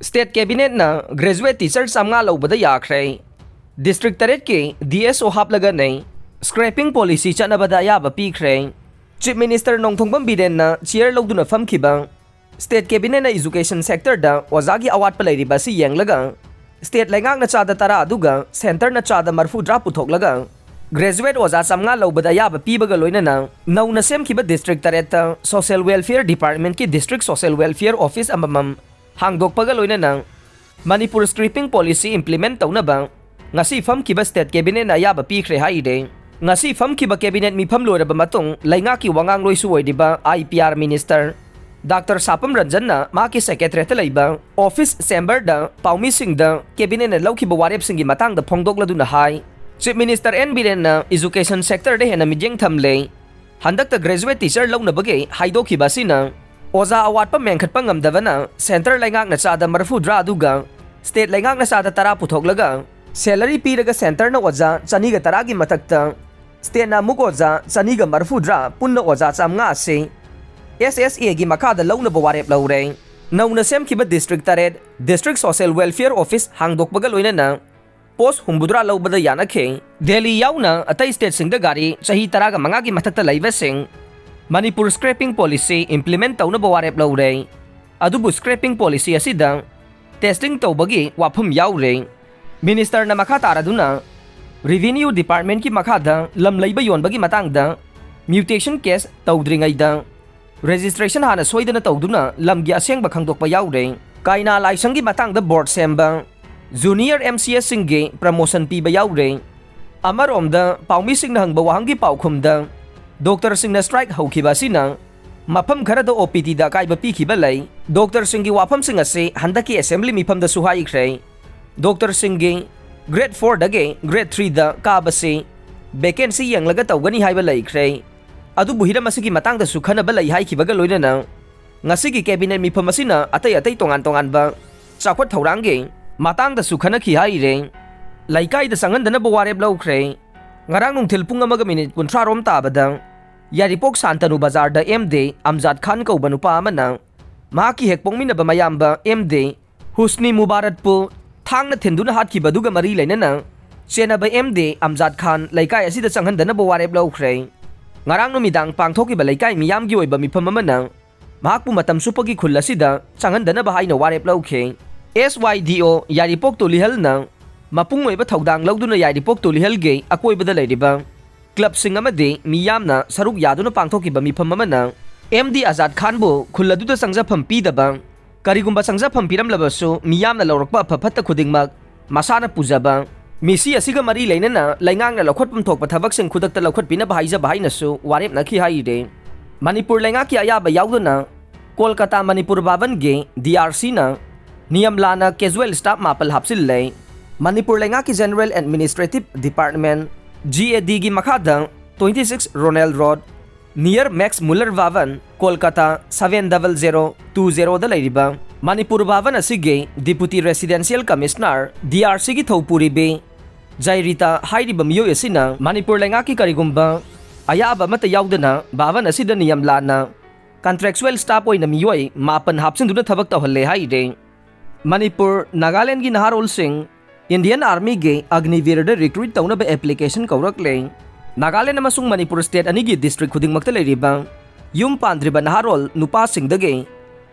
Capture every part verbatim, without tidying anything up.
State Cabinet ꯅ graduate teacher ꯆꯥꯝꯃꯉꯥ ꯂꯧꯕꯗ ꯌꯥꯈ꯭ꯔꯦ꯫ District ꯇꯔꯦꯠꯀꯤ D S O ꯍꯥꯞꯂꯒꯅꯦ scrapping policy ꯆꯠꯅꯕꯗ ꯑꯌꯥꯕ ꯄꯤꯈ꯭ꯔꯦ꯫ Chief Minister ꯅꯣꯡꯊꯣꯡꯕꯝ ꯕꯤꯔꯦꯟꯅ chair ꯂꯧꯗꯨꯅ ꯐꯝꯈꯤꯕ State Cabinet ꯅ education sector ꯗ ꯑꯣꯖꯥꯒꯤ ꯑꯋꯥꯠꯄ ꯂꯩꯔꯤꯕ ꯑꯁꯤ ꯌꯦꯡꯂꯒ state ꯂꯩꯉꯥꯛꯅ ꯆꯥꯗ ꯇꯔꯥ ꯑꯗꯨꯒ centre ꯅ ꯆꯥꯗ ꯃꯔꯐꯨꯗ꯭ꯔꯥ ꯄꯨꯊꯣꯛꯂꯒ graduate ꯑꯣꯖꯥ ꯆꯥꯝꯃꯉꯥ ꯂꯧꯕꯗ ꯑꯌꯥꯕ ꯄꯤꯕꯒ ꯂꯣꯏꯅꯅ ꯅꯧꯅ ꯁꯦꯝꯈꯤꯕ district ꯇꯔꯦꯠꯇ Social Welfare Department ꯀꯤ district social welfare office ꯑꯃꯃꯝ ꯍꯥꯡꯗꯣꯛꯄꯒ ꯂꯣꯏꯅꯅ ꯃꯅꯤꯄꯨꯔ scrapping policy implement ꯇꯧꯅꯕ ꯉꯁꯤ ꯐꯝꯈꯤꯕ State Cabinet ꯅ ꯑꯌꯥꯕ ꯄꯤꯈ꯭ꯔꯦ ꯍꯥꯏꯔꯦ꯫ ꯉꯁꯤ ꯐꯝꯈꯤꯕ Cabinet ꯃꯤꯐꯝ ꯂꯣꯏꯔꯕ ꯃꯇꯨꯡ ꯂꯩꯉꯥꯛꯀꯤ ꯋꯥꯉꯥꯡꯂꯣꯏꯁꯨ ꯑꯣꯏꯔꯤꯕ I P R Minister Doctor ꯁꯥꯄꯝ ꯔꯟꯖꯟꯅ ꯃꯍꯥꯛꯀꯤ Secretariat ꯇ ꯂꯩꯕ office chamber ꯗ ꯄꯥꯎꯃꯤꯁꯤꯡꯗ Cabinet ꯅ ꯂꯧꯈꯤꯕ ꯋꯥꯔꯦꯞꯁꯤꯡꯒꯤ ꯃꯇꯥꯡꯗ ꯐꯣꯡꯗꯣꯛꯂꯗꯨꯅ ꯍꯥꯏ, Chief Minister N ꯕꯤꯔꯦꯟꯅ education sector ꯗ ꯍꯦꯟꯅ ꯃꯤꯠꯌꯦꯡ ꯊꯝꯂꯦ꯫ ꯍꯟꯗꯛꯇ graduate teacher ꯂꯧꯅꯕꯒꯤ ꯍꯥꯏꯗꯣꯛꯈꯤꯕ ꯑꯁꯤꯅ ꯑꯣꯖꯥ ꯑꯋꯥꯠꯄ ꯃꯦꯟꯈꯠꯄ ꯉꯝꯗꯕꯅ centre ꯂꯩꯉꯥꯛꯅ ꯆꯥꯗ ꯃꯔꯐꯨꯗ꯭ꯔꯥ ꯑꯗꯨꯒ state ꯂꯩꯉꯥꯛꯅ ꯆꯥꯗ ꯇꯔꯥ ꯄꯨꯊꯣꯛꯂꯒ salary ꯄꯤꯔꯒ centre ꯅ ꯑꯣꯖꯥ ꯆꯅꯤꯒ ꯇꯔꯥꯒꯤ ꯃꯊꯛꯇ state ꯅ ꯑꯃꯨꯛ ꯑꯣꯖꯥ ꯆꯅꯤꯒ ꯃꯔꯐꯨꯗ꯭ꯔꯥ, ꯄꯨꯟꯅ ꯑꯣꯖꯥ ꯆꯥꯝꯃꯉꯥ ꯑꯁꯤ S S A ꯒꯤ ꯃꯈꯥꯗ ꯂꯧꯅꯕ ꯋꯥꯔꯦꯞ ꯂꯧꯔꯦ꯫ ꯅꯧꯅ ꯁꯦꯝꯈꯤꯕ district ꯇꯔꯦꯠ district social welfare office ꯍꯥꯡꯗꯣꯛꯄꯒ ꯂꯣꯏꯅꯅ post ꯍꯨꯝꯐꯨꯇꯔꯥ ꯂꯧꯕꯗ ꯌꯥꯅꯈꯤ꯫ ꯗꯦꯜꯂꯤ ꯌꯥꯎꯅ ꯑꯇꯩ state ꯁꯤꯡꯗ ꯒꯥꯔꯤ ꯆꯍꯤ ꯇꯔꯥꯒ ꯃꯉꯥꯒꯤ ꯃꯊꯛꯇ ꯂꯩꯕꯁꯤꯡ ꯃꯅꯤꯄꯨꯔ scrapping policy implement ꯇꯧꯅꯕ ꯋꯥꯔꯦꯞ ꯂꯧꯔꯦ꯫ ꯑꯗꯨꯕꯨ scrapping policy ꯑꯁꯤꯗ testing ꯇꯧꯕꯒꯤ ꯋꯥꯐꯝ ꯌꯥꯎꯔꯦ꯫ Minister ꯅ ꯃꯈꯥ ꯇꯥꯔꯗꯨꯅ Revenue Department ꯀꯤ ꯃꯈꯥꯗ ꯂꯝ ꯂꯩꯕ ꯌꯣꯟꯕꯒꯤ ꯃꯇꯥꯡꯗ mutation case ꯇꯧꯗ꯭ꯔꯤꯉꯩꯗ registration ꯍꯥꯟꯅ ꯁꯣꯏꯗꯅ ꯇꯧꯗꯨꯅ ꯂꯝꯒꯤ ꯑꯁꯦꯡꯕ ꯈꯪꯗꯣꯛꯄ ꯌꯥꯎꯔꯦ꯫ ꯀꯥꯏꯅꯥ ꯂꯥꯏꯁꯪꯒꯤ ꯃꯇꯥꯡꯗ board ꯁꯦꯝꯕ, junior M C S ꯁꯤꯡꯒꯤ promotion ꯄꯤꯕ ꯌꯥꯎꯔꯦ꯫ ꯑꯃꯔꯣꯝꯗ ꯄꯥꯎꯃꯤꯁꯤꯡꯅ ꯍꯪꯕ ꯋꯥꯍꯪꯒꯤ ꯄꯥꯎꯈꯨꯝꯗ doctor ꯁꯤꯡꯅ strike ꯍꯧꯈꯤꯕ ꯑꯁꯤꯅ ꯃꯐꯝ ꯈꯔꯗ O P D ꯗ ꯑꯀꯥꯏꯕ ꯄꯤꯈꯤꯕ ꯂꯩ꯫ Doctor ꯁꯤꯡꯒꯤ ꯋꯥꯐꯝꯁꯤꯡ ꯑꯁꯤ ꯍꯟꯗꯛꯀꯤ assembly ꯃꯤꯐꯝꯗꯁꯨ ꯍꯥꯏꯈ꯭ꯔꯦ꯫ Doctor ꯁꯤꯡꯒꯤ grade four ꯗꯒꯤ grade three ꯗ ꯀꯥꯕꯁꯤ vacancy ꯌꯦꯡꯂꯒ ꯇꯧꯒꯅꯤ ꯍꯥꯏꯕ ꯂꯩꯈ꯭ꯔꯦ꯫ ꯑꯗꯨꯕꯨ ꯍꯤꯔꯝ ꯑꯁꯤꯒꯤ ꯃꯇꯥꯡꯗꯁꯨ ꯈꯟꯅꯕ ꯂꯩ ꯍꯥꯏꯈꯤꯕꯒ ꯂꯣꯏꯅꯅ ꯉꯁꯤꯒꯤ cabinet ꯃꯤꯐꯝ ꯑꯁꯤꯅ ꯑꯇꯩ ꯑꯇꯩ ꯇꯣꯉꯥꯟ ꯇꯣꯉꯥꯟꯕ ꯆꯥꯎꯈꯠ ꯊꯧꯔꯥꯡꯒꯤ ꯃꯇꯥꯡꯗꯁꯨ ꯈꯟꯅꯈꯤ ꯍꯥꯏꯔꯦ꯫ ꯂꯩꯀꯥꯏꯗ ꯆꯪꯍꯟꯗꯅꯕ ꯋꯥꯔꯦꯞ ꯂꯧꯈ꯭ꯔꯦ꯫ ꯉꯔꯥꯡ ꯅꯨꯡꯊꯤꯜ ꯄꯨꯡ ꯑꯃꯒ minute ꯀꯨꯟꯊ꯭ꯔꯥ ꯔꯣꯝ ꯇꯥꯕꯗ ꯌꯥꯏꯔꯤꯄꯣꯛ ꯁꯥꯟꯇꯅꯨ ꯕꯖꯥꯔꯗ M D ꯑꯝꯖꯥꯗ ꯈꯥꯟ ꯀꯧꯕ ꯅꯨꯄꯥ ꯑꯃꯅ ꯃꯍꯥꯛꯀꯤ ꯍꯦꯛ ꯄꯣꯛꯃꯤꯟꯅꯕ ꯃꯌꯥꯝꯕ M D ꯍꯨꯁꯅꯤ ꯃꯨꯕꯥꯔꯛꯄꯨ ꯊꯥꯡꯅ ꯊꯤꯟꯗꯨꯅ ꯍꯥꯠꯈꯤꯕꯗꯨꯒ ꯃꯔꯤ ꯂꯩꯅꯅ ꯆꯦꯟꯅꯕ ꯑꯦꯝ ꯗꯤ ꯑꯝꯖꯥꯗ ꯈꯥꯟ ꯂꯩꯀꯥꯏ ꯑꯁꯤꯗ ꯆꯪꯍꯟꯗꯅꯕ ꯋꯥꯔꯦꯞ ꯂꯧꯈ꯭ꯔꯦ꯫ ꯉꯔꯥꯡ ꯅꯨꯃꯤꯗꯥꯡ ꯄꯥꯡꯊꯣꯛꯈꯤꯕ ꯂꯩꯀꯥꯏ ꯃꯤꯌꯥꯝꯒꯤ ꯑꯣꯏꯕ ꯃꯤꯐꯝ ꯑꯃꯅ ꯃꯍꯥꯛꯄꯨ ꯃꯇꯝ ꯆꯨꯞꯄꯒꯤ ꯈꯨꯜ ꯑꯁꯤꯗ ꯆꯪꯍꯟꯗꯅꯕ ꯍꯥꯏꯅ ꯋꯥꯔꯦꯞ ꯂꯧꯈꯤ꯫ ꯑꯦꯁ ꯋꯥꯏ ꯗꯤ ꯑꯣ ꯌꯥꯏꯔꯤꯄꯣꯛ ꯇꯣꯂꯤꯍꯜꯅ ꯃꯄꯨꯡ ꯑꯣꯏꯕ ꯊꯧꯗꯥꯡ ꯂꯧꯗꯨꯅ ꯌꯥꯏꯔꯤꯄꯣꯛ ꯇꯣꯂꯤꯍꯜꯒꯤ ꯑꯀꯣꯏꯕꯗ ꯂꯩꯔꯤꯕ ꯀ꯭ꯂꯕꯁꯤꯡ ꯑꯃꯗꯤ ꯃꯤꯌꯥꯝꯅ ꯁꯔꯨꯛ ꯌꯥꯗꯨꯅ ꯄꯥꯡꯊꯣꯛꯈꯤꯕ ꯃꯤꯐꯝ ꯑꯃꯅ ꯑꯦꯝ ꯗꯤ ꯑꯖꯥꯗ ꯈꯥꯟꯕꯨ ꯈꯨꯜ ꯑꯗꯨꯗ ꯆꯪꯖꯐꯝ ꯄꯤꯗꯕ, ꯀꯔꯤꯒꯨꯝꯕ ꯆꯪꯖꯐꯝ ꯄꯤꯔꯝꯂꯕꯁꯨ ꯃꯤꯌꯥꯝꯅ ꯂꯧꯔꯛꯄ ꯑꯐ ꯐꯠꯇ ꯈꯨꯗꯤꯡꯃꯛ ꯃꯁꯥꯅ ꯄꯨꯖꯕ, ꯃꯤꯁꯤ ꯑꯁꯤꯒ ꯃꯔꯤ ꯂꯩꯅꯅ ꯂꯩꯉꯥꯛꯅ ꯂꯧꯈꯠꯐꯝ ꯊꯣꯛꯄ ꯊꯕꯛꯁꯤꯡ ꯈꯨꯗꯛꯇ ꯂꯧꯈꯠꯄꯤꯅꯕ ꯍꯥꯏꯖꯕ ꯍꯥꯏꯅꯁꯨ ꯋꯥꯔꯦꯞꯅꯈꯤ ꯍꯥꯏꯔꯤ꯫ ꯃꯅꯤꯄꯨꯔ ꯂꯩꯉꯥꯛꯀꯤ ꯑꯌꯥꯕ ꯌꯥꯎꯗꯅ ꯀꯣꯜꯀꯇꯥ ꯃꯅꯤꯄꯨꯔ ꯚꯥꯕꯟꯒꯤ ꯗꯤ ꯑꯥꯔ ꯁꯤꯅ ꯅꯤꯌꯝ ꯂꯥꯟꯅ casual staff ꯃꯥꯄꯜ ꯍꯥꯞꯆꯤꯜꯂꯦ꯫ ꯃꯅꯤꯄꯨꯔ ꯂꯩꯉꯥꯛꯀꯤ General Administrative Department, G A ꯗꯤꯒꯤ ꯃꯈꯥꯗ twenty six Ronel Road, near Max Muller Bhavan, Kolkata seven double zero two zeroꯗ ꯂꯩꯔꯤꯕ ꯃꯅꯤꯄꯨꯔ ꯚꯥꯕꯟ ꯑꯁꯤꯒꯤ Deputy Residential Commissioner, D R ꯁꯤꯒꯤ ꯊꯧꯄꯨꯔꯤꯕꯤ ꯖꯥꯏꯔꯤꯇꯥ ꯍꯥꯏꯔꯤꯕ ꯃꯤꯑꯣꯏ ꯑꯁꯤꯅ ꯃꯅꯤꯄꯨꯔ ꯂꯩꯉꯥꯛꯀꯤ ꯀꯔꯤꯒꯨꯝꯕ ꯑꯌꯥꯕ ꯑꯃꯠꯇ ꯌꯥꯎꯗꯅ ꯚꯥꯕꯟ ꯑꯁꯤꯗ ꯅꯤꯌꯝ ꯂꯥꯟꯅ contractual staff ꯑꯣꯏꯅ ꯃꯤꯑꯣꯏ ꯃꯥꯄꯟ ꯍꯥꯞꯆꯤꯟꯗꯨꯅ ꯊꯕꯛ ꯇꯧꯍꯜꯂꯦ ꯍꯥꯏꯔꯤ꯫ ꯃꯅꯤꯄꯨꯔ, ꯅꯥꯒꯥꯂꯦꯟꯒꯤ ꯅꯍꯥꯔꯣꯜꯁꯤꯡ Indian Armyꯒꯤ ꯑꯒꯅꯤꯕꯤꯔꯗ recruit ꯇꯧꯅꯕ application ꯀꯧꯔꯛꯂꯦ꯫ ꯅꯥꯒꯥꯂꯦꯟ ꯑꯃꯁꯨꯡ ꯃꯅꯤꯄꯨꯔ state ꯑꯅꯤꯒꯤ district ꯈꯨꯗꯤꯡꯃꯛꯇ ꯂꯩꯔꯤꯕ ꯌꯨꯝ ꯄꯥꯟꯗ꯭ꯔꯤꯕ ꯅꯍꯥꯔꯣꯜ ꯅꯨꯄꯥꯁꯤꯡꯗꯒꯤ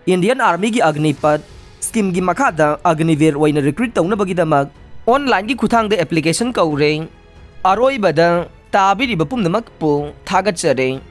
Indian Armyꯒꯤ ꯑꯒꯅꯤꯄꯠ schemeꯒꯤ ꯃꯈꯥꯗ ꯑꯒꯅꯤꯕꯤꯔ ꯑꯣꯏꯅ recruit ꯇꯧꯅꯕꯒꯤꯗꯃꯛ onlineꯒꯤ ꯈꯨꯠꯊꯥꯡꯗ application ꯀꯧꯔꯦ꯫ ꯑꯔꯣꯏꯕꯗ ꯇꯥꯕꯤꯔꯤꯕ ꯄꯨꯝꯅꯃꯛꯄꯨ ꯊꯥꯒꯠꯆꯔꯤ꯫